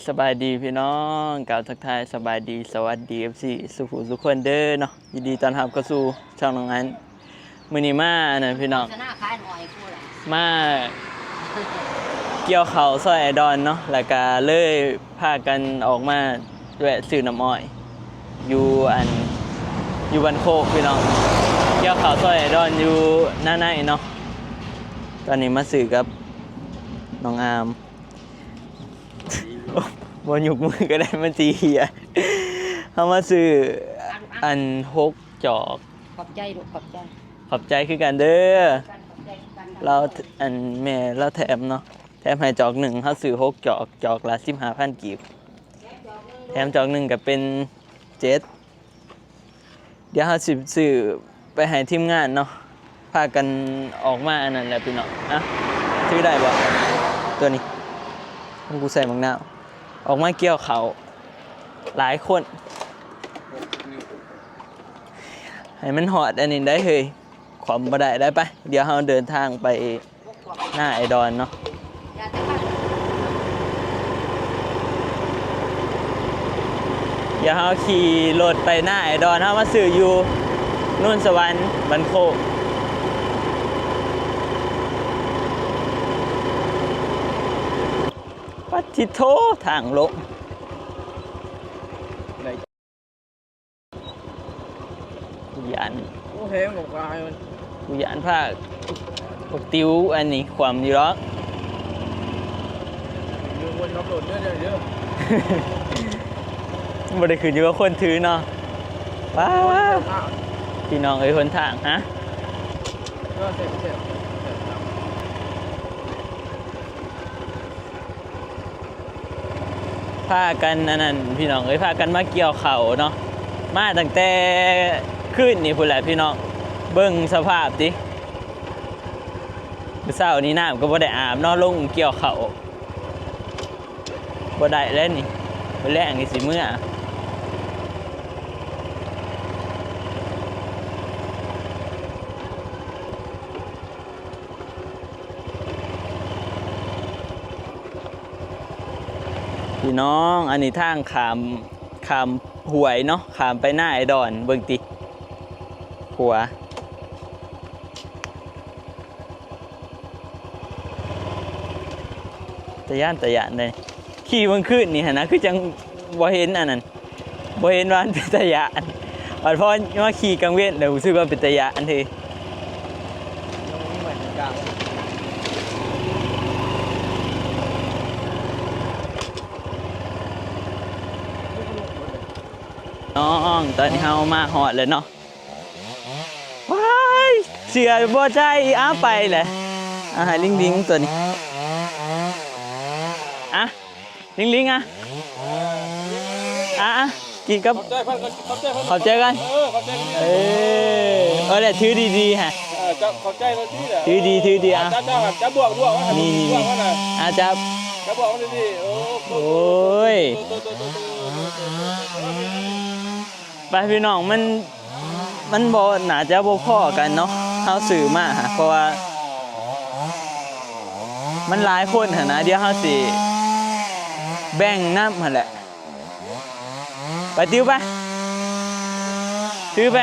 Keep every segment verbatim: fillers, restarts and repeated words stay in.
สบายดีพี่น้อง กล่าวทักทายสบายดี สวัสดี เอฟซี สุผู้สุคนเด้อเนาะ ยินดีต้อนรับเข้าสู่ช่องน้องอัน มื้อนี้มาอันนั้นพี่น้อง มาเกี่ยวข้าวซอยอ้ายดอนเนาะ แล้วก็เลยพากันออกมาแวะซื้อน้ำอ้อย อยู่อัน อยู่บ้านโคกพี่น้อง เกี่ยวข้าวซอยอ้ายดอนอยู่นาในเนาะ ตอนนี้มาซื้อกับน้องอาม บ่ยกมือก็ได้ มันสิเหี่ย เฮามาซื้ออันหกจอก ขอบใจลูก ขอบใจ ขอบใจคือกันเด้อ ขอบใจคือกัน ลาว อันแม่ลาวแถมเนาะ แถมให้จอกหนึ่ง เฮาซื้อหกจอก จอกละสิบห้าพันกีบ แถมจอกหนึ่งก็เป็นเจ็ด เดี๋ยวเฮาสิซื้อไปให้ทีมงานเนาะ พากันออกมาอันนั้นแหละพี่น้อง อ่ะ ถือได้บ่ ตัวนี้ ของกูใส่หมากนาว ออกมาเกี่ยวข้าว หลายคน ให้มันฮอดอันนี้ได้เฮ้ย ขวมบ่ได้ ได้ไป เดี๋ยวเฮาเดินทางไปนาอ้ายดอนเนาะ เดี๋ยวเฮาขี่รถไปนาอ้ายดอน เฮามาซื้ออยู่โนนสวรรค์ บ้านโคก ปัดทิโท ทางลง กูย้าน โอ้ แพงกว่ามัน กูย้านพาบักติวอันนี้ขวมอยู่ดอก อยู่บนขับรถเด้อ เด้อ เด้อ บ่ได้ขึ้นอยู่กับคนถือเนาะ ป๊าด พี่น้องเอ้ย หนทาง ฮะ ก็เสร็จ เสร็จ เสร็จ พากันอันนั้นพี่น้องเอ้ย พากันมาเกี่ยวข้าวเนาะ มาตั้งแต่คืนนี้พู้นแหละพี่น้อง เบิ่งสภาพติ มื้อเช้านี้น้ำก็บ่ได้อาบเนาะ ลงเกี่ยวข้าวบ่ได้แล้วนี่ มื้อแลงนี่สิเมือ พี่น้อง อันนี้ทางข้าม ข้ามห้วยเนาะ ข้ามไปนาอ้ายดอน เบิ่งติ ขัว ตาย้าน ตาย้านเลย ขี่เมื่อคืนนี่หั้นนะ คือจังบ่เห็นอันนั้น บ่เห็นว่ามันเป็นตาย้าน บัดพอมาขี่กลางเว็นแล้วรู้สึกว่าเป็นตาย้านเฮ้ย น้อง ตอนนี้เฮามาฮอดแล้วเนาะ ว้าย เสือบ่ใจ อ้า ไปแหละ อ่ะ ให้ลิงๆตัวนี้ อ่ะ ลิงๆ อ่ะ อ่ะ อ่ะ กินกับ ขอบใจเพิ่นก่อน ขอบใจเพิ่นก่อน ขอบใจกัน เออ ขอบใจเพิ่น เออ เอาแหละ ถือดีๆ ฮะ เออ จับ ขอบใจเพิ่นดีแหละ ถือดี ถือดี อ่ะ จับ จับ จับบวก บวกไว้ นี่ นี่ บวกไว้น่ะ อ่ะ จับ จับบวกไว้ดีๆ โอ้ โอ้ย โต โต โต โต โต โต ไปพี่น้อง มัน มันบ่ น่าจะบ่พอกันเนาะ เฮาซื้อมาฮะ เพราะว่า มันหลายคนหั่นนะ เดี๋ยวเฮาสิแบ่งนำหั่นแหละ ไปติวไป ถือไป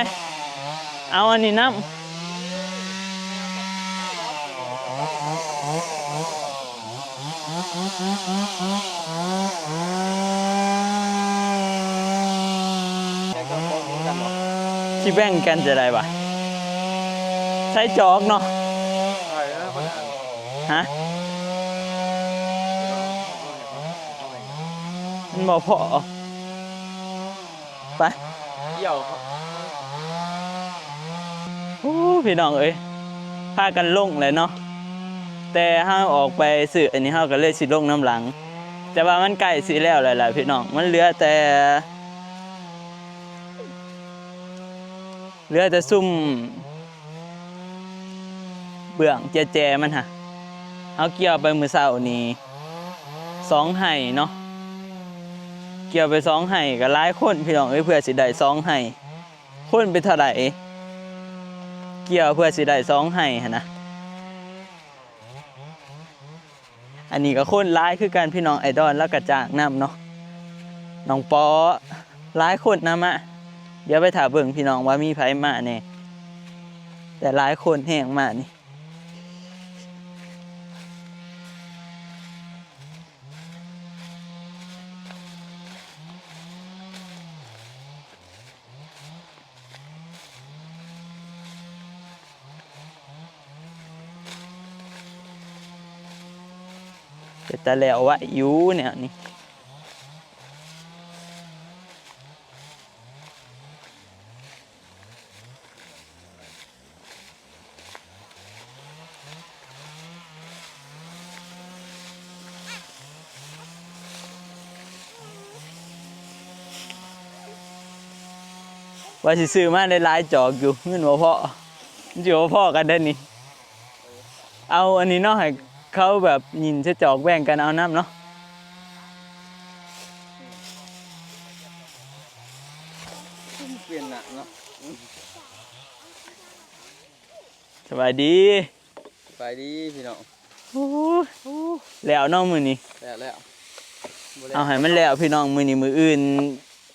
เอาอันนี้นำ สิแบ่งกันจะได้ปะ ใส่จอกเนาะ ฮะ มันบ่พอ ไป เกี่ยว โอ้ พี่น้องเอ้ย พากันลงเลยเนาะ แต่เฮาออกไปซื้ออันนี้ เฮาก็เลยสิลงนำหลัง แต่ว่ามันใกล้สิแล้วแหละล่ะพี่น้อง มันเหลือแต่ เหลือแต่ซุมเบื้องแจๆ มันฮะ เฮาเกี่ยวไปมื้อเช้านี้ สองไฮ่เนาะ เกี่ยวไปสองไฮ่ก็หลายคนพี่น้องเอ้ย เพื่อสิได้สองไฮ่ คนเป็นเท่าใด เกี่ยวเพื่อสิได้สองไฮ่หั้นนะ อันนี้ก็คนหลายคือกันพี่น้อง ไอ้ดอนลาวก็จ้างนำเนาะ น้องปอ หลายคนนำอะ เดี๋ยวไปถ่าเบิ่งพี่น้องว่ามีไผมาแหน่ แต่หลายคนแฮงมานี่ เป็นตาแล้วไว้อยู่แนวนี้ ว่าสิซื้อมาได้หลายจอกอยู่ เงินบ่พอ มันสิบ่พอกันเด้อนี่ เอาอันนี้เนาะ ให้เขาแบบหยินใส่จอกแบ่งกันเอานำเนาะ เปลี่ยนหนักเนาะ สบายดี สบายดีพี่น้อง โอ้โห แล้วเนาะมื้อนี้ แล้วแล้ว บ่แล้ว เอาให้มันแล้วพี่น้อง มื้อนี้มื้ออื่น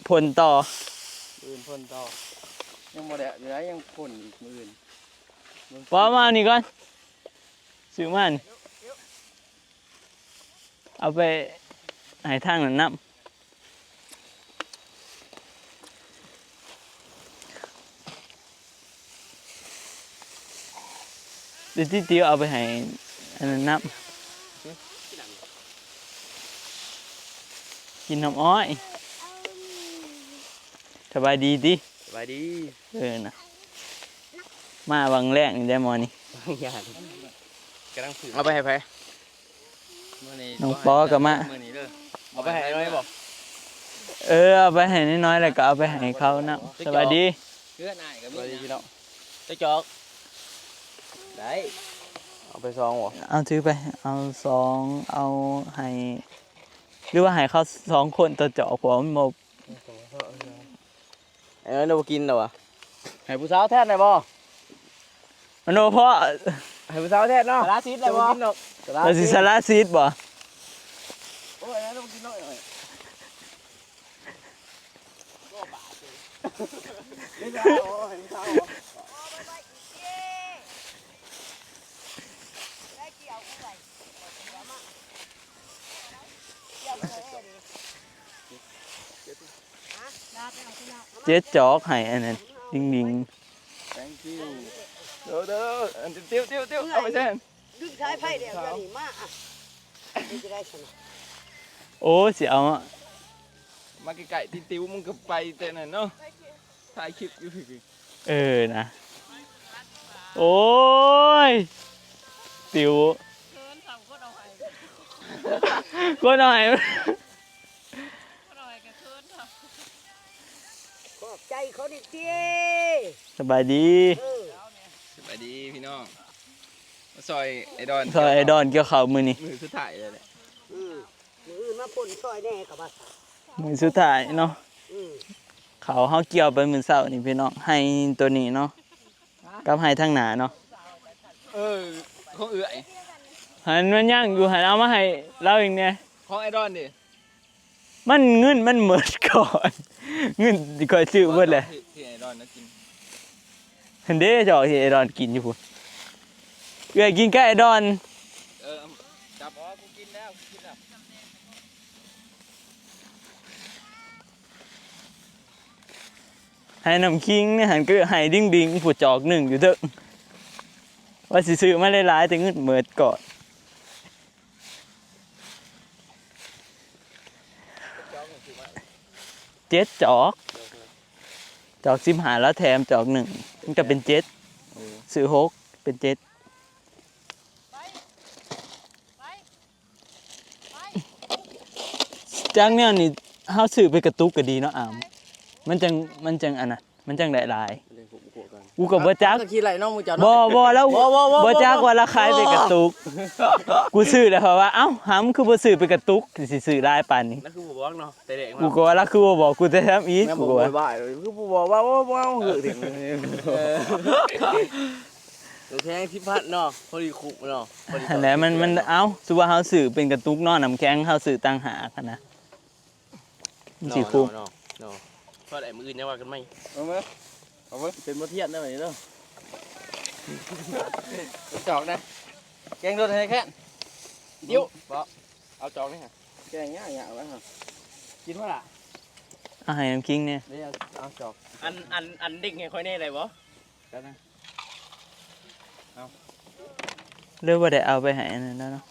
พ่นต่อ มื้ออื่นพ่นต่อ ยังบ่แล้วอยู่นะ ยังพ่นอีกมื้ออื่น ปอมานี่ก่อน ซื้อมานี่ เอาไปให้ทางนั้นนำ เดี๋ยวติวๆเอาไปให้อันนั้นนำ กินน้ำอ้อย สบายดีติ สบายดี เออนะ มาวังแรกนี่ได้มอนี่ ย่าน กำลังถือ เอาไปให้ไผ มื้อนี้ น้องปอก็มา มื้อนี้เด้อ เอาไปให้น้อยบ่ เออ เอาไปให้น้อยๆ แล้วก็เอาไปให้เขานำ สบายดี เพื่อนอ้ายก็มี สบายดีพี่น้อง จักจอก ได้ เอาไปสองบ่ เอาถือไป เอาสอง เอาให้ หรือว่าให้เขาสองคนต่อจอก เพราะว่ามันบ่ ไอ้น้อยบ่กินดอกวะ ให้ผู้สาวแทนได้บ่ มันบ่พอ ให้ผู้สาวแทนเนาะ สารสิทธิ์ได้บ่ บ่กินดอก เราสิสารสิทธิ์บ่ โอ้ย อันนั้นบ่กินน้อยหน่อย ไม่ได้ โอ้ย ให้ผู้สาว เจ็ดจอกให้อันนั้น ลิงลิง thank you เด้อเด้อ อันเตียวเตียวเตียว เอาไปแทน ดึงสายไฟเดี๋ยวนี้มา อ่ะ นี่จะได้สนะ โอ้ สิเอาอะ มาใกล้ๆ ติวๆ มึงก็ไปแต่นั่นเนาะ ถ่ายคลิปอยู่พี่ เออนะ โอ้ย ติว เคินสามคนเอาให้ คนเอาให้ คนเอาให้ก็เคินสาม ขอบใจเขานี่ติ สบายดี เออ สบายดีพี่น้อง มาซอยไอ้ดอน ซอยไอ้ดอนเกี่ยวข้าวมื้อนี้ มื้อสุดท้ายแล้วแหละ อืม มื้ออื่นมาพ่นซอยแหน่ก็ว่าซะ มื้อสุดท้ายเนาะ อืม ข้าวเฮาเกี่ยวไปมื้อเช้านี่พี่น้อง ไฮ่ตัวนี้เนาะ กับไฮ่ทางหน้าเนาะ เออ ของเอื้อย หันมันยังอยู่ หันเอามาให้ลาวอีกแหน่ ของไอ้ดอนดิ มันเงินมันหมดก่อน เงินที่ข้อยซื้อเบิดแหละ ที่ ที่ไอ้ดอนนะกิน หันเด้ จอกที่ไอ้ดอนกินอยู่พุ้น เอื้อยกินกับไอ้ดอน เออ จับ อ๋อ กูกินแล้ว กูกินแล้ว ไฮ่น้ำขิงนี่หันก็ไฮ่ดิ่งๆ พุ้นจอกหนึ่งอยู่เด้อ ว่าสิซื้อมาหลายๆ แต่เงินหมดก่อน เจ็ดจอก จอกสิบห้าแล้วแถมจอกหนึ่ง มันก็เป็นเจ็ด เออ ซื้อหก เป็นเจ็ด จักแนวนี่ เฮาซื้อไปกระตุกก็ดีเนาะอาม มันจั่ง มันจั่งอันน่ะ มันจั่งได้หลาย กูก็บ่จัก ก็ขี้ไหลเนาะ มึงจักเนาะ บ่ บ่ แล้ว บ่ บ่ บ่ บ่จักว่าลาวขายไปกระตุก กูซื้อแล้วเพราะว่า เอ้า หำคือบ่ซื้อไปกระตุก สิซื้อหลายปานนี้ นั่นคือบ่บอกเนาะ แต่แรกเนาะ กูก็ว่าลาวคือบ่บอกกูแต่ทำอีก แม่น กู บ่ ก็ว่า บ่บ่บ่ คือบ่บอกว่า บ่ บ่ เอาเหอะ เออ น้ำแข็งสิบพันเนาะ พอดีคุ้มเนาะ พอดี หั้นแหละ มัน มัน เนาะ เอ้า สมมุติว่าเฮาซื้อเป็นกระตุกเนาะ น้ำแข็งเฮาซื้อต่างหากหั้นนะ มันสิคุ้ม เนาะ เนาะ เนาะ พอได้มื้ออื่นยังว่ากันใหม่ เอามา เอามา เป็นบทเรียนได้บัดนี้เนาะ จอกนะ แกงโดนให้แค่ เดี๋ยว บ่ เอาจอกนี่ฮะ แกงยากๆ ไว้ฮะ กินบ่ล่ะ เอาให้น้ำขิงเนี่ย เดี๋ยวเอาจอก อัน อัน อันเด็กให้ข้อยแน่ได้บ่ แป๊บนึง เอา หรือว่าได้เอาไปให้อันนั้นแล้วเนาะ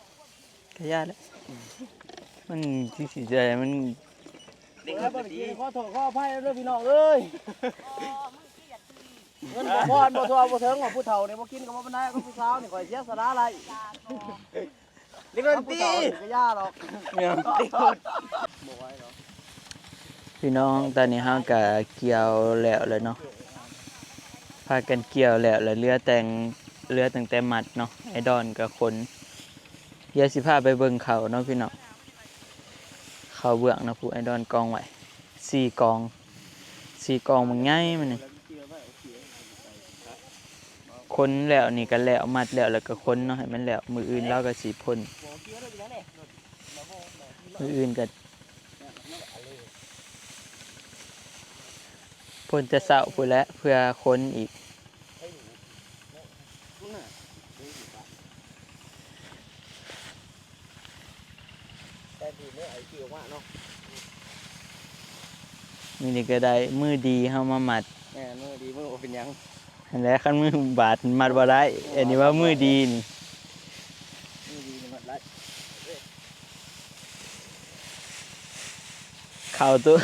ก็ย่าแล้ว มันสิสิใจมัน เด็ก ขอโทษขออภัยเด้อพี่น้องเอ้ย เงินบ่พอบ่ทั่วบ่ถึงว่าผู้เฒ่านี่บ่กินก็บ่ปานใด กับผู้สาวนี่ข่อยเสียสละหลาย เด็กน้อยตี ผู้เฒ่านี่ก็ย่าหรอก เนี่ย บ่ไหวหรอก พี่น้อง ตอนนี้เฮาก็เกี่ยวแล้วแหละเนาะ พากันเกี่ยวแล้ว แล้วเหลือแต่ง เหลือตั้งแต่มัดเนาะ ไอ้ดอนก็ขน เดี๋ยวสิพาไปเบิ่งเขาเนาะพี่น้อง เขาเบื้องเนาะ ผู้ไอ้ดอนกองไว้ สี่กอง สี่กองบักใหญ่มันนี่ ขนแล้วนี่ก็แล้ว มัดแล้ว แล้วก็ขนเนาะ ให้มันแล้ว มื้ออื่นลาวก็สิพ่น มื้ออื่นก็พ่นแต่เช้าพู้นแหละ เพื่อขนอีก แต่ดีมื้อไอ้ที่ออกมาเนาะ มื้อนี้ก็ได้มื้อดีเฮามามัด แม่นมื้อดีมื้อบ่เป็นหยัง หั้นแหละ คันมื้อบาดมัดบ่ได้ อันนี้ว่ามื้อดีนี่ มื้อดีนี่มัดได้ เขาตัว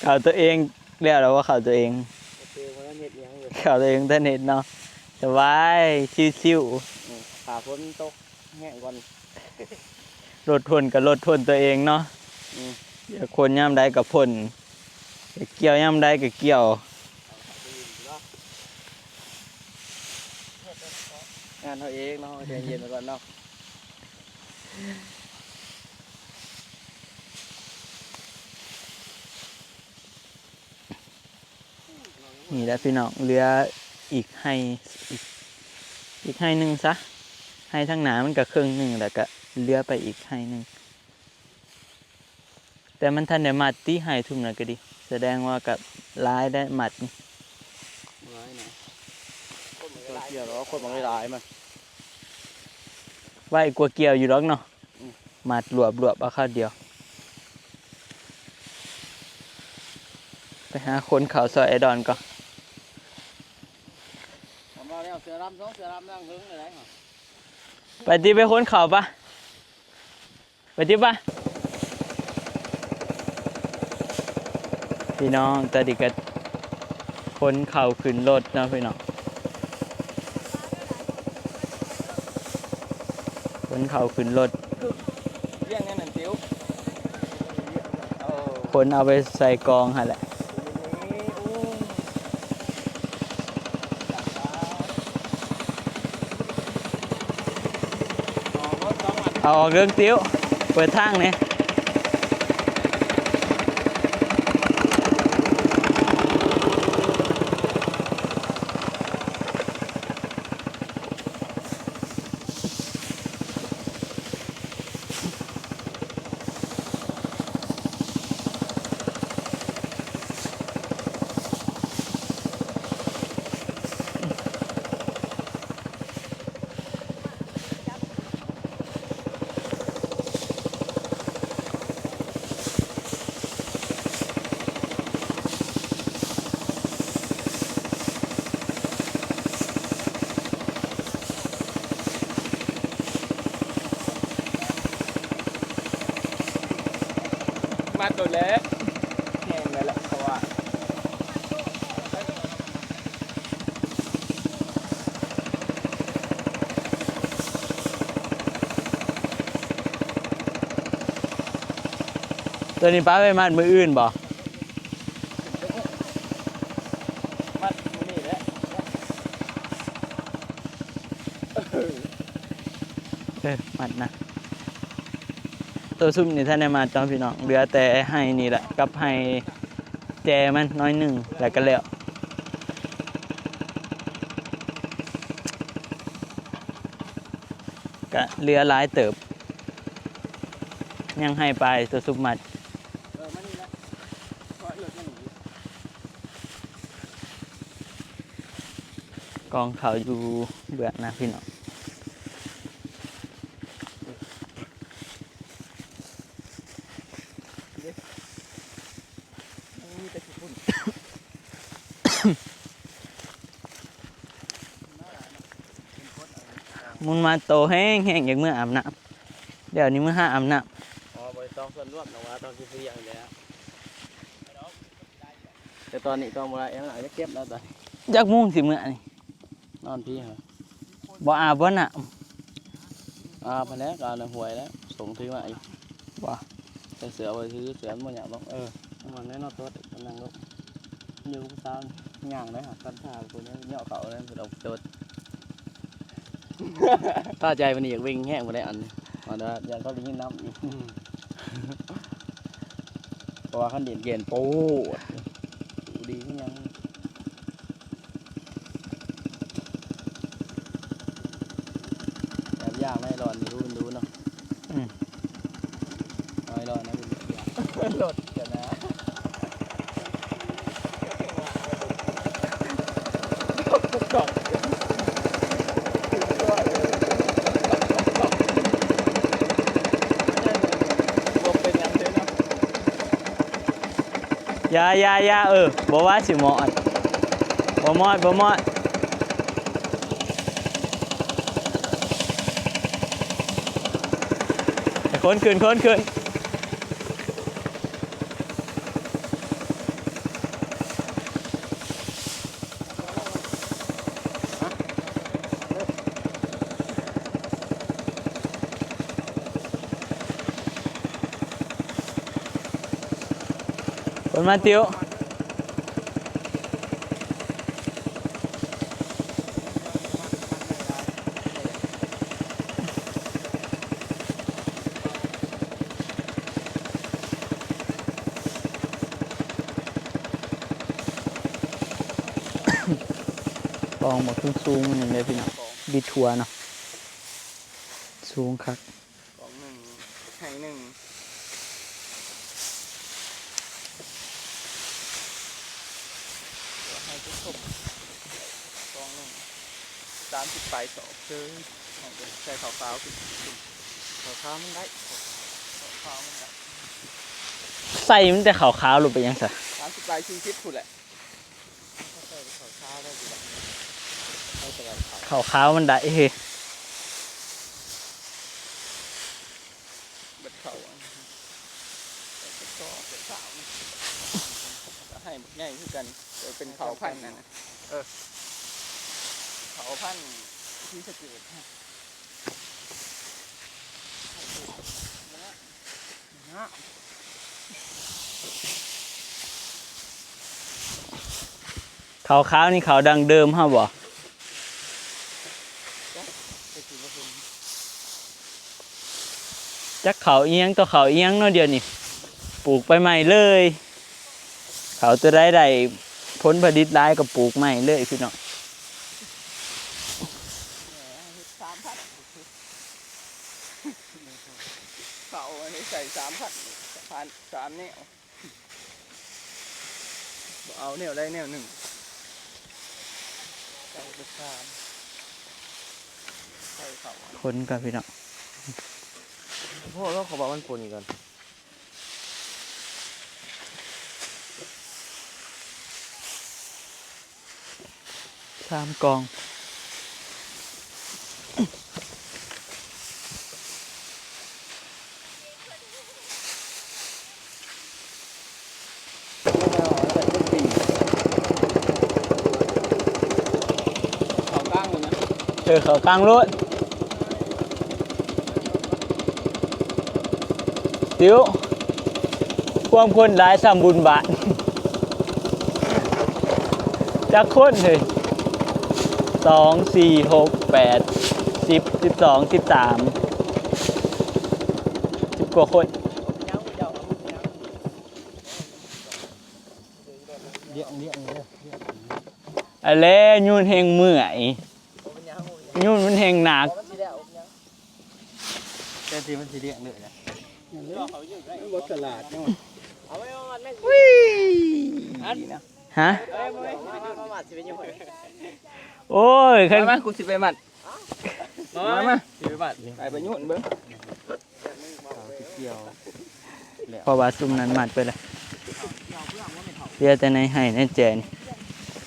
เขาตัวเองแล้ว แล้วว่าเขาตัวเอง โอเค บ่ทันเฮ็ดหยังเลย เขาตัวเองบ่ทันเฮ็ดเนาะ สบาย ชิวๆ อืม ถ้าฝนตกแฮงก่อน รถพ่นก็รถพ่นตัวเองเนาะ อืม อยากพ่นยามใดก็พ่น อยากเกี่ยวยามใดก็เกี่ยว งานเฮาเองเนาะ ใจเย็นไว้ก่อนเนาะ นี่แหละพี่น้อง เหลืออีกไฮ่ อีก อีกไฮ่หนึ่งซะ ไฮ่ทางหน้ามันก็ครึ่งหนึ่ง แล้วก็เหลือไปอีกไฮ่หนึ่ง แต่มันทันได้มัดติ ไฮ่ทุ่มนั้นก็ดี แสดงว่าก็หลายได้มัดนี่ หลายนะ คนมันก็หลาย เกี่ยวแล้วคนมันก็หลายมัน ไวกว่าเกี่ยวอยู่ดอกเนาะ อืม มัดรวบๆ เอาคราวเดียว ไปหาขนเขาซอยไอ้ดอนก่อน เอามาแล้ว เสือดำสองเสือดำนั่งเฮิงเลยนะ ไปติ ไปขนเขาปะ ไปติปะ พี่น้อง ตอนนี้ก็ขนเขาขึ้นรถเนาะพี่น้อง ขนเขาขึ้นรถ เรื่องนั้นน่ะ จิ๋ว เอา ขนเอาไปใส่กองหั่นแหละ เอาออกเรื่อง ติว เปิดทางเนี่ย มาตัวแล้ว แห้งแล้วแหละ เพราะว่า ตัวนี้ป้าไปมัดมื้ออื่นบ่ มัดมื้อนี้แหละ เออ มัดนะ ตัวซุ่มนี่ทันได้มัดเนาะพี่น้อง เหลือแต่ไฮ่นี่แหละ กับไฮ่แจมันน้อยหนึ่ง แล้วก็แล้ว ก็เหลือหลายเติบ ยังให้ปลายตัวซุปมัด กองเขาอยู่เบื้องหน้าพี่น้อง มุนมาโตแห้งแห้ง อยากเมืออาบน้ำ เดี๋ยวนี้เมือหาอาบน้ำ อ๋อ บ่ได้ต้องส่วนรวมนะว่าต้องซื้ออย่างเดียว แต่ตอนนี้ต้องบ่ได้ เอาหน่อยจะเก็บแล้วตอน จักโมงสิเมือนี่ นอนพี่เหรอ บ่อาบบ่น่ะ อาบไปแล้ว ก็เอาในห้วยแล้ว ส่งถือมาอีก บ่ แต่เสือเอาไว้ซื้อ เสือมันบ่อยากลง เออ มันแน่นอนตัวเด็กกำลังลง อยู่กับผู้สาวนี่ ย่างได้หากันท่าคนนี้เหยาะเขาเลย มันเป็นออกโจทย์ ถ้าใจมันนี่อยากวิ่งแห้งบ่ได้อันนี้ เอาเด้อ ย่านเขาได้ยินนำอีก อืม เพราะว่าคันเด่นเกณฑ์โป๊ด ดูดีขึ้นยัง แบบยากไหม ร้อนนี่รู้มันรู้เนาะ อืม น้อยร้อนนะคุณ รถกันนะ บ่เป็นหยังเด้อเนาะ อย่า อย่า อย่า เออ บ่ว่าสิมอด บ่มอด บ่มอด ให้คนขึ้น คนขึ้น คนมาติว กองบักสูงๆ นี่เลยพี่น้อง บิดหัวเนาะ สูงคัก กองหนึ่ง ให้หนึ่ง ตัวให้ทุกศพ กองหนึ่ง สามสิบปลายศอก คือให้เป็นใส่ขาวๆ คือขาวๆ มันได้ ขาวๆ มันได้ ใส่มันแต่ขาวๆ หรือไปยังซะ สามสิบปลาย สี่สิบ พุ้นแหละ ขาวๆ มันได้เฮ้ย เบิดเขาอันนี้ เบิดเขา เบิดเขา ก็ให้บักใหญ่คือกัน เดี๋ยวเป็นเขาพันธุ์นั่นน่ะ เออ เขาพันธุ์ศรีสะเกษ เขาขาวนี่เขาดั้งเดิมเฮาบ่ จักเขาอีหยังต่อเขาอีหยังเนาะ เดี๋ยวนี้ ปลูกไปใหม่เลย เขาตัวใดได้ผลผลิตหลายก็ปลูกใหม่เลยพี่น้อง สามพัน เขาอันนี้ใส่สามพัน สามพัน สามแนว บ่เอาแนวใดแนวหนึ่ง ใส่ไปสาม ใส่เขา คนก็พี่น้อง โอ้โห แล้วเขาบอกมันปนอีกก่อน สามกอง เขากลางเลยนะ เออ เขากลางรถ ติว ความคนหลายส่ำบุญบาท จักคนเฮ้ย สอง สี่ หก แปด สิบ สิบสอง สิบสาม สิบกว่าคน เลี้ยง เลี้ยง เลี้ยง อันแลยูนแห่งเมื่อย ยูนมันแห่งหนัก มันสิแล้ว ยัง ที่มันสิเลี้ยงเลยนะ มันบ่ฉลาดเนาะ อุ้ย นี่นะ ฮะ โอ้ยใคร มามากูสิไปมัดมามาสิไปมัด ไปไปยุ่นเบิ่ง เกี่ยว เพราะว่าซุ่มนั้นมัดไปแล้วเหลือแต่ในไฮ่ในแจนี่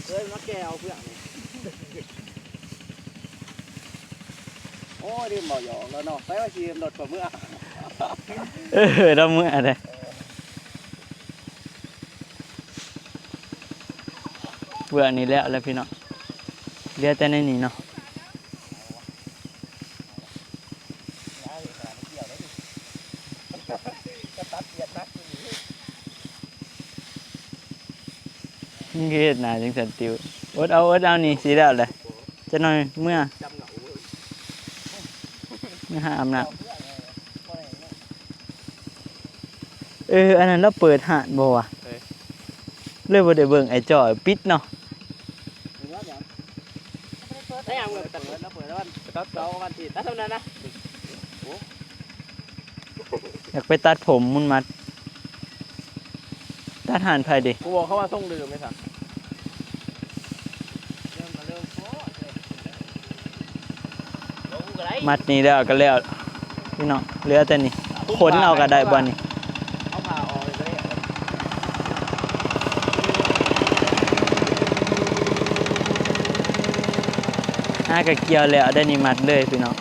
เอ้ยมาแกเอาเพื่อนนี่โอ้ยลืมบ่หยอกแล้วเนาะไปว่าสิรถกว่าเมื่อ เออเราเมื่อเลยเบื้องนี้แล้วแล้วพี่น้องเหลือแต่ในนี้เนาะ มึงคือเฮ็ดหน้าจังซั่นติวอดเอาอดเอานี่สิแล้วแหละจักหน่อยเมื่อเมื่อหาอาบน้ำเอออันนั้นเราเปิดห้านบ่วะ เอ้ย เลยบ่ได้เบิ่งไอ้จอยปิดเนาะ ได้ยังเปิดแล้วเปิดแล้ววันเสาร์วันอาทิตย์ตัดเท่านั้นนะ อยากไปตัดผมมุนมัด ตัดห้านไผดิ กูบอกเขาว่าส่งดื่มไหมครับ มัดนี่แล้วก็แล้วพี่น้องเหลือแต่นี่ขนเอาก็ได้บ่นี่ เอาผ้าออกเลยก็ได้ หากะเกี่ยวแล้วได้นี่มัดเลยพี่น้อง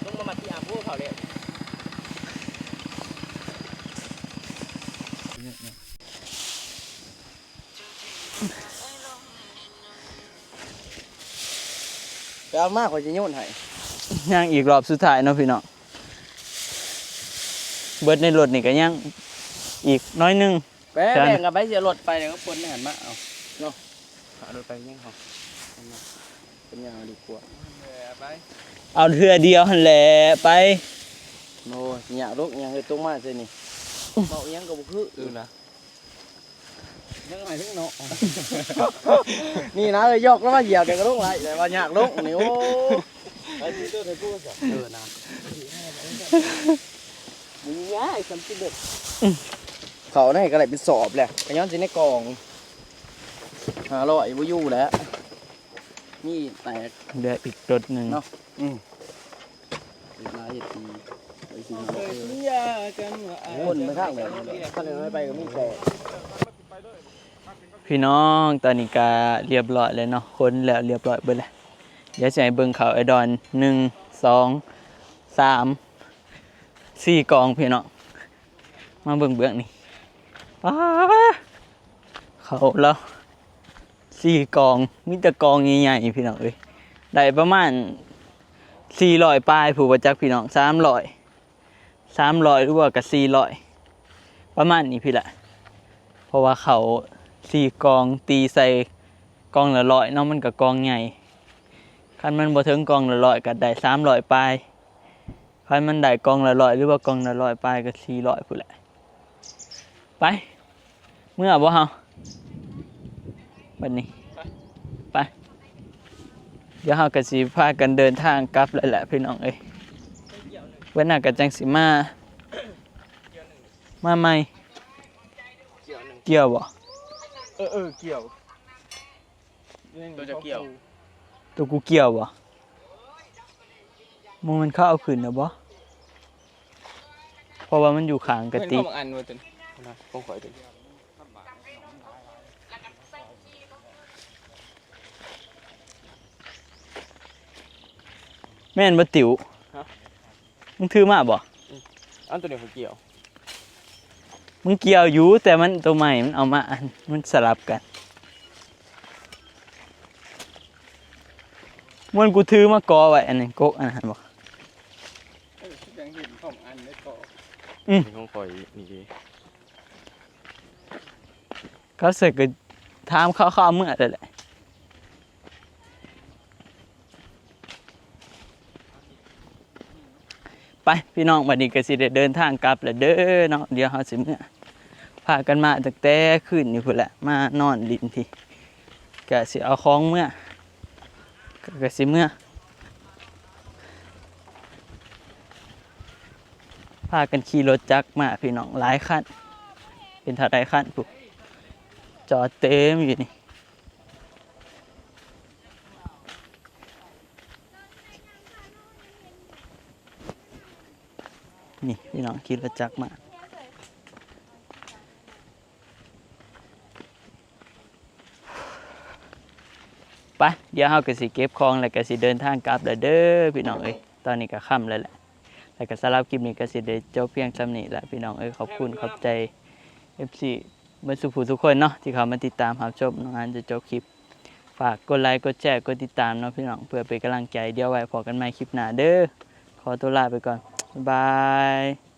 ต้องมามัดที่อาโพเขาเลย ไปเอามาขอยจะโยนให้ ย่างอีกรอบสุดท้ายเนาะพี่น้องเบิดในรถนี่ก็ยังอีกน้อยหนึง แปะแบ่งกับไปเสียรถไปเดี๋ยวก็ปนในหันมาเอาเนาะ หารถไปยังเขา เป็นยังดีกว่า ไป เอาเทื่อเดียวหั่นแหละไป โอ้ยอยากลุกยังเฮ็ดตรงมาใช่นี่เมายังกับบุคือ อื่นนะ ยังไงถึงเนาะ นี่นะเอ้ยยกแล้วมาเหยียบเดี๋ยวก็ลงไหลแต่ว่าอยากลงนี่โอ้ ไอ้ที่ตัวในตู้สั่ง เออนะมึงง่ายสามสิบเอ็ดเขาในก็ได้เป็นสอบแหละก็ย้อนสิในกล่องห้าร้อยบ่อยู่แล้วนี่แตก เหลืออีกรถหนึ่ง เนาะ อืมเฮ็ดหลายเฮ็ดดีไปสิห้าร้อยเออ สัญญากันว่า คนไปทางไหนคันไหนไปก็มีแต่ พี่น้องตอนนี้ก็เรียบร้อยแล้วเนาะคนแล้วเรียบร้อยเบิดแล้วเดี๋ยวจะให้เบิ่งเขาไอ้ดอนหนึ่งสองสามสี่กองพี่น้องมาเบิ่งเบื้องนี่ว้าเขาแล้วสี่กองมีแต่กองใหญ่ๆพี่น้องเอ้ยได้ประมาณสี่ร้อยปลายผู้ประจักพี่น้องสามร้อย สามร้อยหรือว่าก็สี่ร้อยประมาณนี้พี่ละเพราะว่าเขาสี่กองตีใส่กองละร้อยเนาะมันก็กองใหญ่คันมันบ่ถึงกองละร้อยก็ได้สามร้อยปลายคันมันได้กองละร้อยหรือว่ากองละร้อยปลายก็สี่ร้อยพุ้นแหละไป เมื่อบ่เฮาบัดนี้ไปเดี๋ยวเฮาก็สิพากันเดินทางกลับแล้วแหละพี่น้องเอ้ยวันหน้าก็จังสิมามาใหม่เกี่ยวบ่ เออเออเกี่ยว ตัวจะเกี่ยว ตัวกูเกี่ยวบ่มันมันเข้าเอาขึ้นนะบ่เพราะว่ามันอยู่ข้างกะติก อันว่าตัวนะของข่อยตัว แม่นบ่ติ๋วมึงถือมาบ่ อันตัวนี้ของเกี่ยว มึงเกี่ยวอยู่แต่มันตัวใหม่มันเอามาอันมันสลับกันมันกูถือมาก่อไว้อันนี้กกอันนั้นบ่ ยังเห็นของอันได้ก็ อืม นี่ของข่อยนี่ดี เขาเสร็จก็ถามเขาเขาเอาเมื่อเลยแหละไป ไปพี่น้อง บัดนี้ก็สิได้เดินทางกลับแล้วเด้อเนาะ เดี๋ยวเฮาสิเมือ พากันมาตั้งแต่คืนนี้พู้นแหละ มานอนหลิ้นพี้ ก็สิเอาของเมือ ก็ ก็สิเมือ พากันขี่รถจักรมาพี่น้อง หลายคัน เป็นเท่าใดคันพู้น จอดเต็มอยู่นี่ นี่พี่น้อง ขี่รถจักรมา ไป เดี๋ยวเฮาก็สิเก็บของแล้วก็สิเดินทางกลับแล้วเด้อพี่น้องเอ้ย ตอนนี้ก็ค่ำแล้วแหละ แล้วก็สำหรับคลิปนี้ก็สิได้จบเพียงส่ำนี้แหละพี่น้องเอ้ย ขอบคุณขอบใจ เอฟซี เบิดสู่ผู้ทุกคนเนาะ ที่เข้ามาติดตามรับชมน้องอันจนจบคลิป ฝากกดไลค์ กดแชร์ กดติดตามเนาะพี่น้อง เพื่อเป็นกำลังใจ เดี๋ยวไว้พ้อกันใหม่คลิปหน้าเด้อ ขอตัวลาไปก่อน บ๊ายบาย